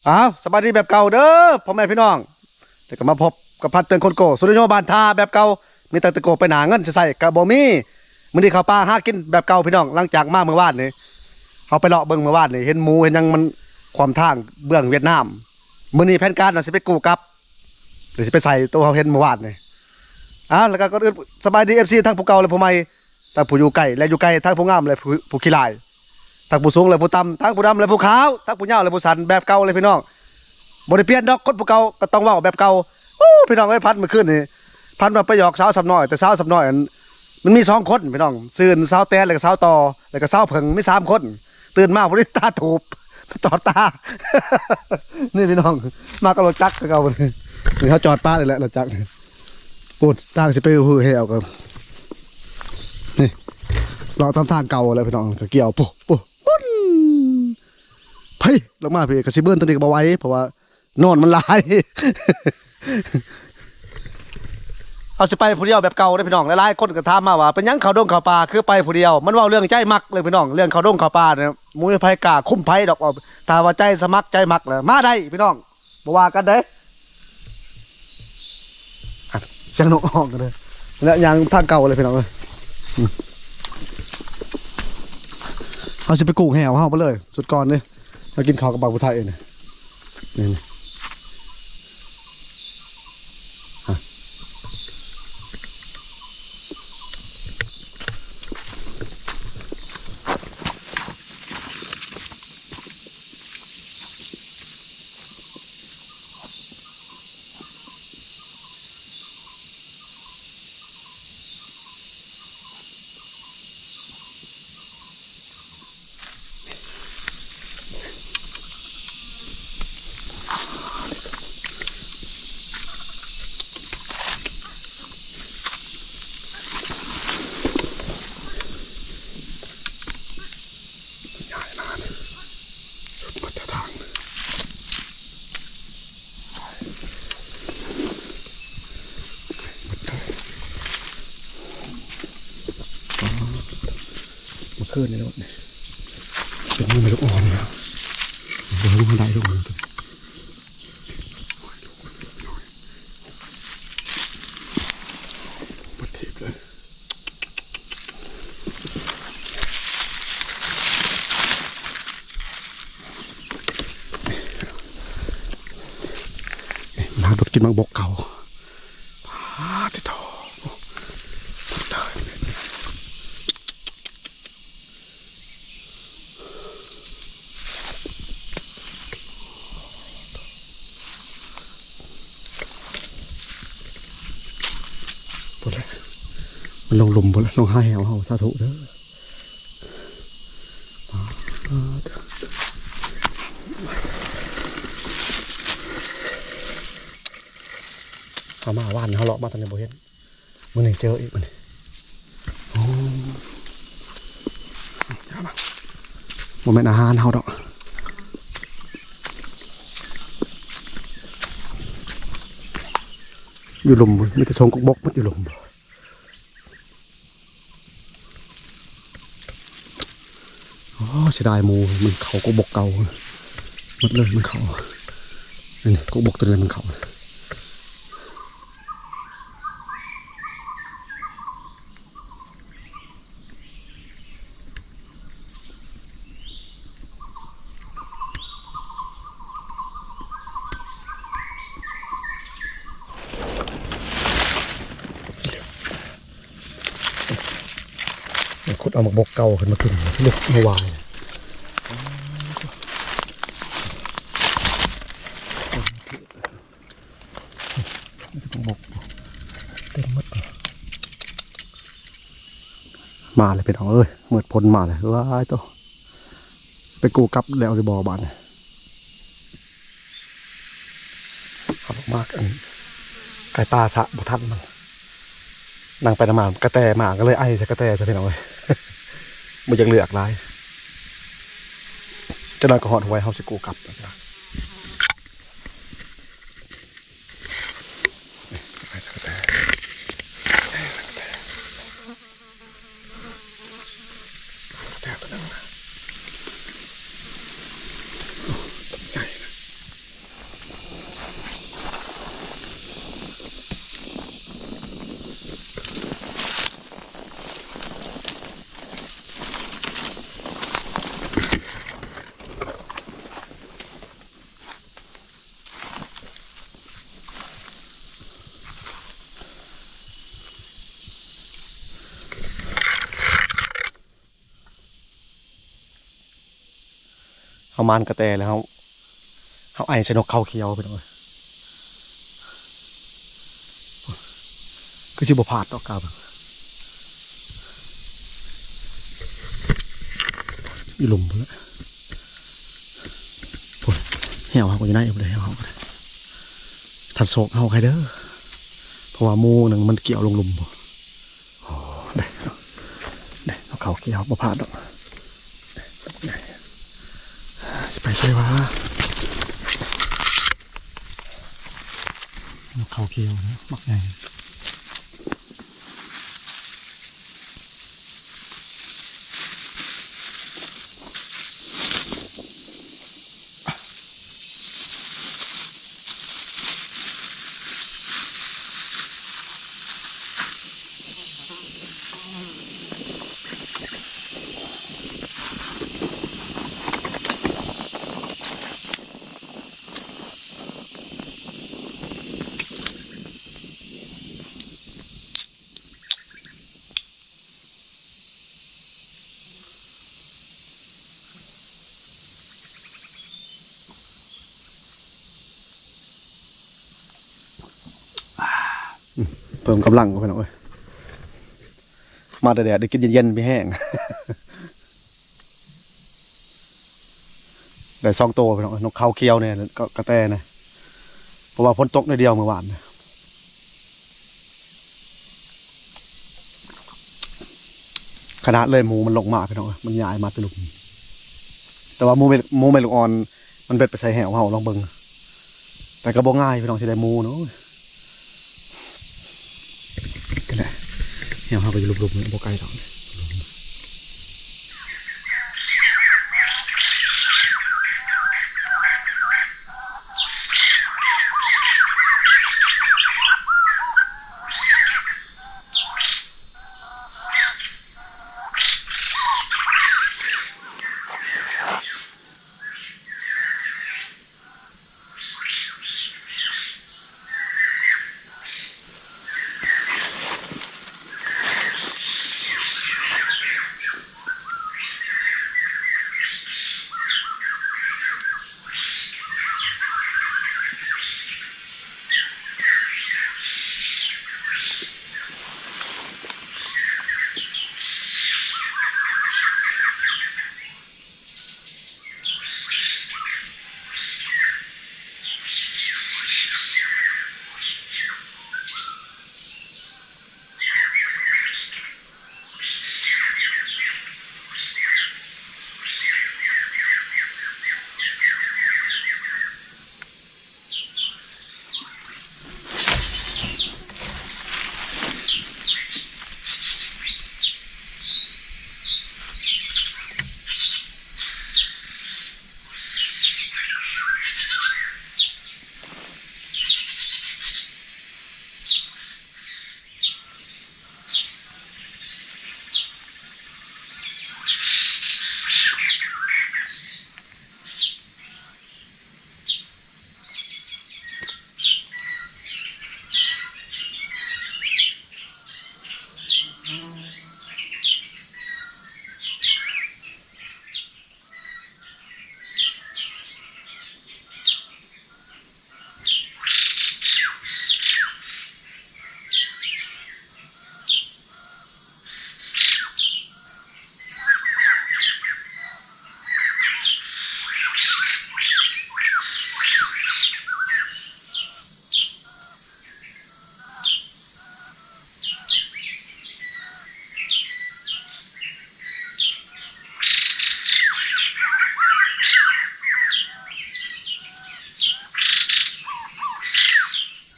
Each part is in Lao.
ອ້າວ ສະບາຍດີແບບເກົ່າເດີພໍ່ແມ່ພີ່ນ້ອງ ແລ້ວກໍມາພົບກັບພັນເຕີງຄົນໂກ້ ສຸລິໂຍບ້ານທ່າແບບເກົ່າ ມີຕັ້ງແຕ່ໂກ້ໄປໜ້າ ເງິນຊິໃຊ້ກໍບໍ່ມີ. ມື້ນີ້ເຂົ້າປ່າຫາກິນແບບເກົ່າພີ່ນ້ອງ ຫຼັງຈາກມາມື້ວານນີ້ ເຮົາໄປເລາະເບິ່ງມື້ວານນີ້ ເຫັນໝູເຫັນຫຍັງມັນຂວ້ຳທາງເບື້ອງຫວຽດນາມ. ມື້ນີ້ແຜນການວ່າຊິໄປກູ້ກັບ ຫຼືຊິໄປໃສ່ໂຕເຮົາເຫັນມື້ວານນີ້. ອ້າວ ແລ້ວກໍກ່ອນອື່ນ ສະບາຍດີ ເອັຟຊີ ທັງຜູ້ເກົ່າ ແລະ ຜູ້ໃໝ່ ທັງຜູ້ຢູ່ໃກ້ ແລະ ຢູ່ໄກ ທັງຜູ້ງາມ ແລະ ຜູ້ ຜູ້ຂີ້ລ້າຍ ທັງຜູ້ສູງ ແລະ ຜູ້ຕ່ຳ ທັງຜູ້ດຳ ແລະ ຜູ້ຂາວ ທັງຜູ້ຍາວ ແລະ ຜູ້ສັ້ນ ແບບເກົ່າເລີຍພີ່ນ້ອງ. ບໍ່ໄດ້ປ່ຽນດອກ ຄົນຜູ້ເກົ່າກໍຕ້ອງເວົ້າແບບເກົ່າ. ໂອ້ ພີ່ນ້ອງເອີຍ ຝັນມື້ຄືນນີ້ ຝັນວ່າໄປຫຍອກສາວສ່ຳນ້ອຍ ແຕ່ສາວສ່ຳນ້ອຍນັ້ນ ມັນມີສອງຄົນພີ່ນ້ອງ ຊື່ສາວແຕນ ແລ້ວກໍສາວຕໍ່ ແລ້ວກໍສາວເຜິ້ງ ມີສາມຄົນ. ຕື່ນມາພໍດີຕາຖູບ ຕອດຕາ ນີ້ພີ່ນ້ອງ ມາກັບລົດຈັກຄືເກົ່າ. ນີ້ ນີ້ເຮົາຈອດປະນີ້ແຫຼະ ລົດຈັກນີ້. ໂອ້ ທາງຊິໄປຫື່ແຫ້ວກໍ ນີ້ ເລາະຕາມທາງເກົ່າແຫຼະພີ່ນ້ອງ ກໍກ່ຽວ ປຸ ປຸ ປຸ້ນ ໄປ ລົງມາພີ້ ກໍຊິເບິ່ງຕົວນີ້ກໍບໍ່ໄຫວ ເພາະວ່າ ໂນນມັນຫຼາຍ. ເຮົາຊິໄປຜູ້ດຽວແບບເກົ່າເດ້ພີ່ນ້ອງ. ຫຼາຍໆຄົນກໍຖາມມາວ່າ ເປັນຫຍັງເຂົ້າດົງເຂົ້າປ່າຄືໄປຜູ້ດຽວ? ມັນເວົ້າເລື່ອງໃຈມັກເລີຍພີ່ນ້ອງ. ເລື່ອງເຂົ້າດົງເຂົ້າປ່ານີ້ ບໍ່ມີໃຜກ້າຄຸມໃຜດອກ. ຖ້າວ່າໃຈສະໝັກໃຈມັກແລ້ວ ມາໄດ້ພີ່ນ້ອງ ບໍ່ວ່າກັນເດ້. ສຽງນົກຮ້ອງກັນເດ້ ແລ້ວຍ່າງທາງເກົ່າເລີຍພີ່ນ້ອງເອີຍ. ເຮົາຊິໄປກູ້ແຫ້ວເຮົາໄປເລີຍ ສຸດກ່ອນເດ້. ມາກິນເຂົ້າກັບບັກຜູ້ໄທນີ້ ນີ້ ນີ້ ມື້ຄືນນີ້ໂລດນີ້ ເປັນໝູ່ແມ່ລູກອ່ອນນີ້ ບໍ່ຮູ້ວ່າໄດ້ລູກນີ້ ເບິດທີບເລີຍ. ມາດູດກິນໝາກບົກເກົ່າ. ປາດຕິໂທ ພຸ້ນແຫຼະ ມັນລົງຫຼຸມພຸ້ນແຫຼະ ລົງຫາແຫ້ວເຮົາ ສາທຸເດີ. ເຮົາມາວານ ເຮົາເລາະມາທາງນີ້ບໍ່ເຫັນ. ມື້ນີ້ເຈີອີກ ມື້ນີ້ ໂອ້ ບໍ່ແມ່ນອາຫານເຮົາດອກ. ຢູ່ລຸ່ມ ມີແຕ່ຊົງກົກບົກໝົດ ຢູ່ລຸ່ມ. ໂອ້ ເສຍດາຍໝູ ມັນເຂົ້າກົກບົກເກົ່າໝົດເລີຍ ມັນເຂົ້າ ນີ້ ກົກບົກຕົວນີ້ມັນເຂົ້າ. ຂຸດເອົາໝາກບົກເກົ່າຂຶ້ນມາກິນ ເລືອກມາວາຍ ໝາກບົກເຕັມໝົດ. ມາແລ້ວພີ່ນ້ອງເອີຍ ມືດພົ້ນມາແລ້ວ ວ້າຍໂຕ ໄປກູ້ກັບແລ້ວຫຼືບໍ່ບາດນີ້. ເອົາມາ ອັນ ໄກ່ປ່າສະບໍ່ທັນມັນ ນັ່ງໄປນຳມາ ກະແຕມາ ກໍເລີຍໄອໃສ່ກະແຕຊະພີ່ນ້ອງເອີຍ ບໍ່ຢາກເລືອກຫຼາຍ ຈັກໜ້ອຍກໍຮອດຫ້ວຍ ເຮົາຊິກູ້ກັບ. ແຕ່ຕົວໜຶ່ງນະ ໂອ້ ຕົວໃຫຍ່ນະ ມານກະແຕແລ້ວ ເຮົາ ເຮົາໄອໃສ່ນົກເຂົາຂຽວ ພີ່ນ້ອງເອີຍ. ຄືຊິບໍ່ພາດດອກກາ ຢູ່ລຸ່ມພຸ້ນແຫຼະ. ໂອ້ຍ ແຫ້ວເຮົາກໍຢູ່ໃນພຸ້ນເດ້ ແຫ້ວເຮົາກໍໄດ້. ທ່ານໂຊກເຮົາໃຄເດີ ເພາະວ່າໝູໜຶ່ງມັນກ່ຽວລົງລຸ່ມພຸ້ນ. ໂອ້ ໄດ້ເນາະ ໄດ້ເນາະ ເຂົາກ່ຽວບໍ່ພາດດອກ. ຊິໄປໃສວະ? ເຂົາກ່ຽວນະ ບັກໃຫຍ່. ເພີ່ມກຳລັງ ພີ່ນ້ອງເອີຍ. ມາແຕ່ແດດ ໄດ້ກິນເຢັນໆ ມີແຮງ. ໄດ້ສອງໂຕພີ່ນ້ອງເອີຍ ນົກເຂົາຂຽວແດ່ ກະ ກະແຕແດ່ ເພາະວ່າຝົນຕົກໜ້ອຍດຽວມື້ວານ. ຂະໜາດເລີຍໝູມັນລົງມາພີ່ນ້ອງເອີຍ ມັນຍ້າຍມາແຕ່ລຸ່ມ. ແຕ່ວ່າໝູແມ່ ໝູແມ່ລູກອ່ອນ ມັນເບັດໄປໃສ່ແຫ້ວເຮົາ ລອງເບິ່ງ. ແຕ່ກໍບໍ່ງ່າຍພີ່ນ້ອງ ຊິໄດ້ໝູເນາະ. ນີ້ແຫຼະ ແຫ້ວເຮົາກໍຢູ່ລຸ່ມໆ ນີ້ ບໍ່ໄກດອກ.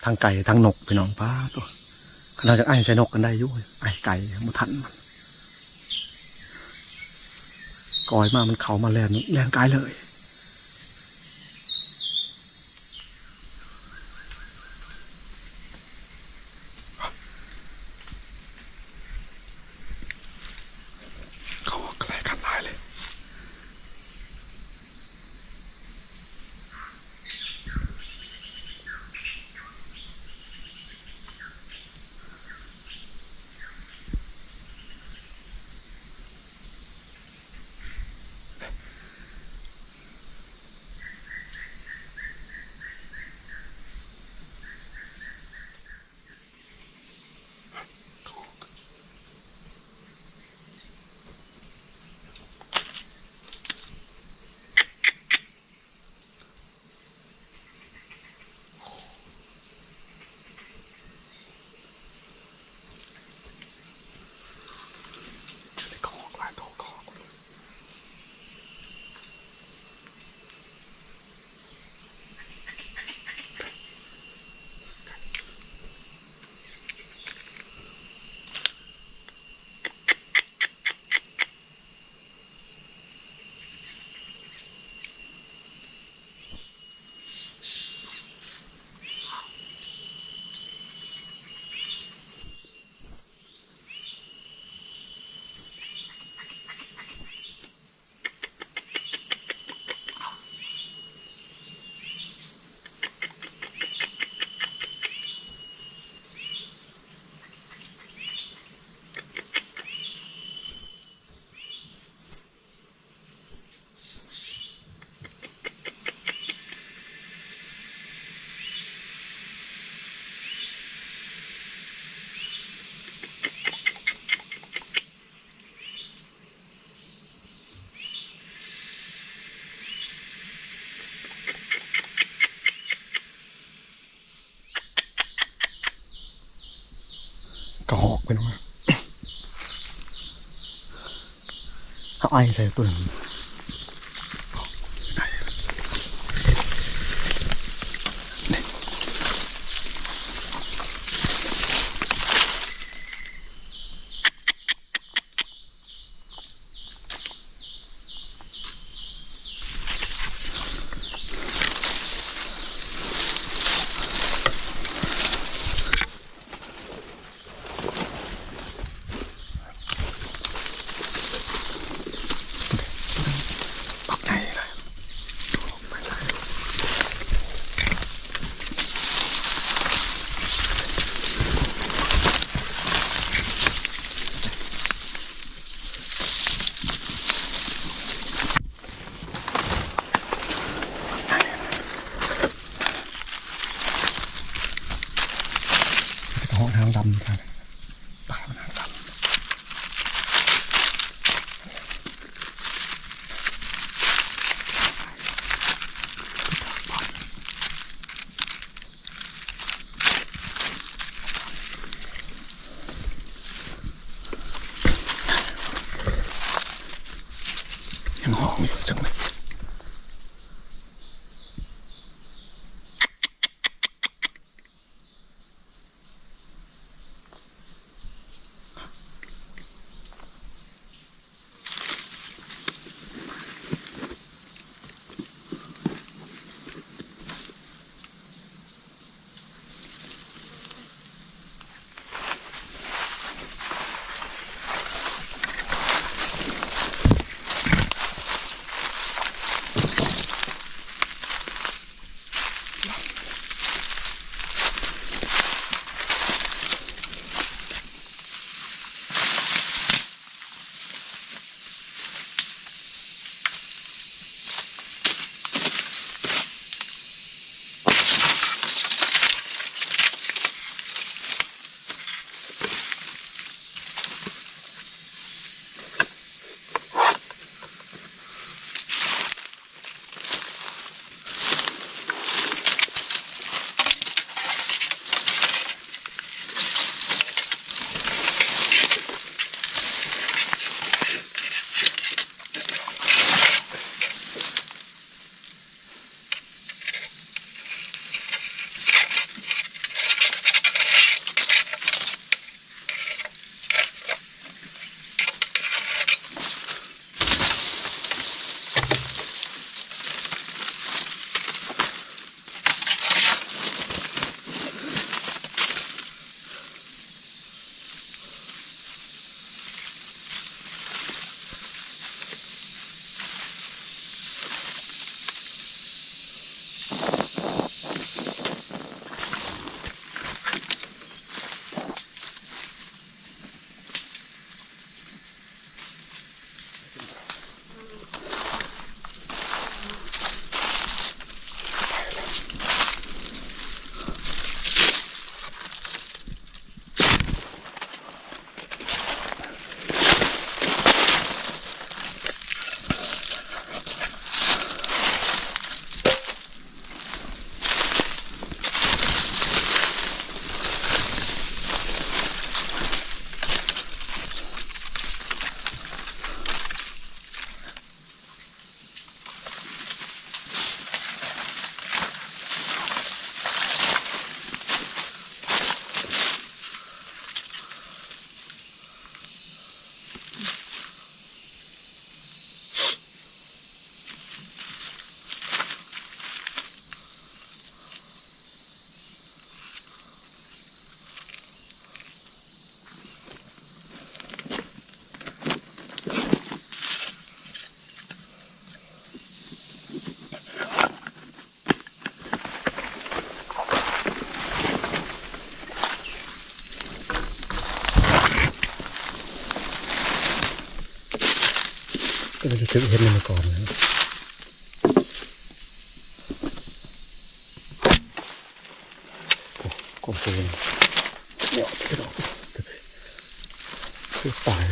ທັງໄກ່ທັງນົກພີ່ນ້ອງ ປາດໂທ້ ຂະໜາດຈະໄອໃສ່ນົກກັນໄດ້ຢູ່ ໄອໄກ່ບໍ່ທັນ ກ້ອຍມາມັນເຂົ້າມາແລ່ນ ແລ່ນກາຍເລີຍ. ເຂົາອອກໄກກັນຫຼາຍເລີຍ. ເ ເປັນຫຍັງວະ? ເຮົາໄອໃສ່ຕົວນັ້ນ. ຮອກຫາງດຳ ປາກມັນຫາງດຳ. ຍັງຮ້ອງຢູ່ຈັງເລີຍ. ກໍຈະເກັບເຫັດໃນມື້ກ່ອນນະ. ໂອ້ ກົງເປັນ ເນາະ ເປັນດອກ ຄືຕາຍ.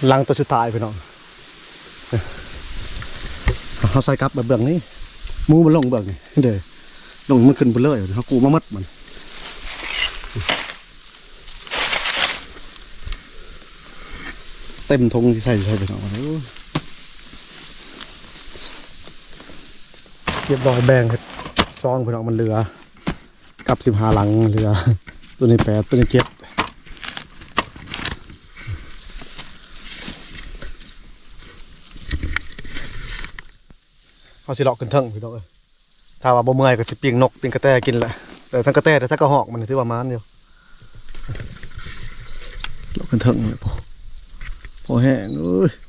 ຫຼັງຕົວສຸດທ້າຍພີ່ນ້ອງ ເຮົາໃສ່ກັບໄປເບື້ອງນີ້ ໝູມັນລົງເບື້ອງນີ້ເດ້ ລົງ ມັນຂຶ້ນໄປເລີຍ ເຮົາກູ້ມາໝົດມັນ ເຕັມຖົງຊິໃສ່ໃສ່ພີ່ນ້ອງ ໂອ້ຍ ຮຽບຮ້ອຍ ແບ່ງເຮັດຊອງພີ່ນ້ອງ ມັນເຫຼືອ ກັບສິບຫ້າຫຼັງ ເຫຼືອ ໂຕນີ້ແປດ ໂຕນີ້ເຈັດ ເຮົາຊິເລາະຂຶ້ນເທິງພີ່ນ້ອງເອີຍ ຖ້າວ່າບໍ່ເມື່ອຍກໍຊິປີ້ງນົກປີ້ງກະແຕກິນແຫຼະ ແຕ່ທັງກະແຕແຕ່ທັງກະຮອກມັນຖືວ່າໝານຢູ່ ເລາະຂຶ້ນເທິງນີ້ ພໍແຮງເອີຍ.